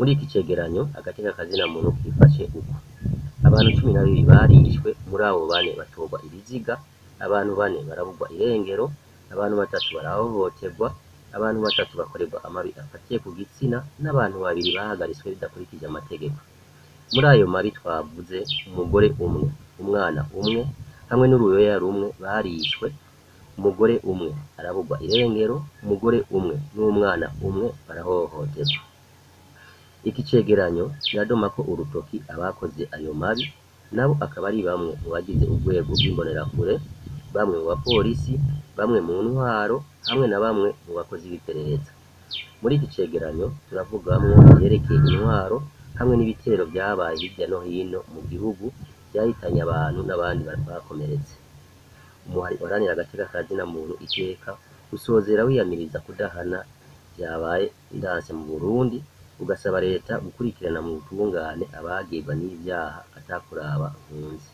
Muri iki cegeranyo agateka kazina muntu kifashe uku: abantu 12 barishwe, muri abo bane batorwa ibiziga, abantu bane barabugwa irengero, abantu batatu barahohoterwa, abantu batatu bakorerwa amabi afatiye ku gitsina, n'abantu babiri bahagaritswe bidakurikije amategeko. Muri ayo mabi twavuze, umugore umwe, umwana umwe hamwe n'uruyoya rumwe barishwe, umugore umwe arabugwa irengero, umugore umwe n'umwana umwe barahohoterwa. Iki cegeranyo kiradomako urutoki abakoze ayo mabi, nabo akaba ari bamwe mu bagize urwego rw'imbonerakure, bamwe mu bapolisi, bamwe mu ntwaro hamwe na bamwe mu bakozi b'iperereza. Muri iki cegeranyo turavugamwo ivyerekeye intwaro hamwe n'ibitero vyabaye hirya no hino mu gihugu vyahitanye abantu n'abandi bakomeretse. Umuhari uharanira agateka kazina muntu iteka usozera wiyamiriza kudahana vyabaye ndanse mu Burundi, ugasaba leta gukurikirana mu butungane abagirwa n'ivyaha atakuraba nkunzi.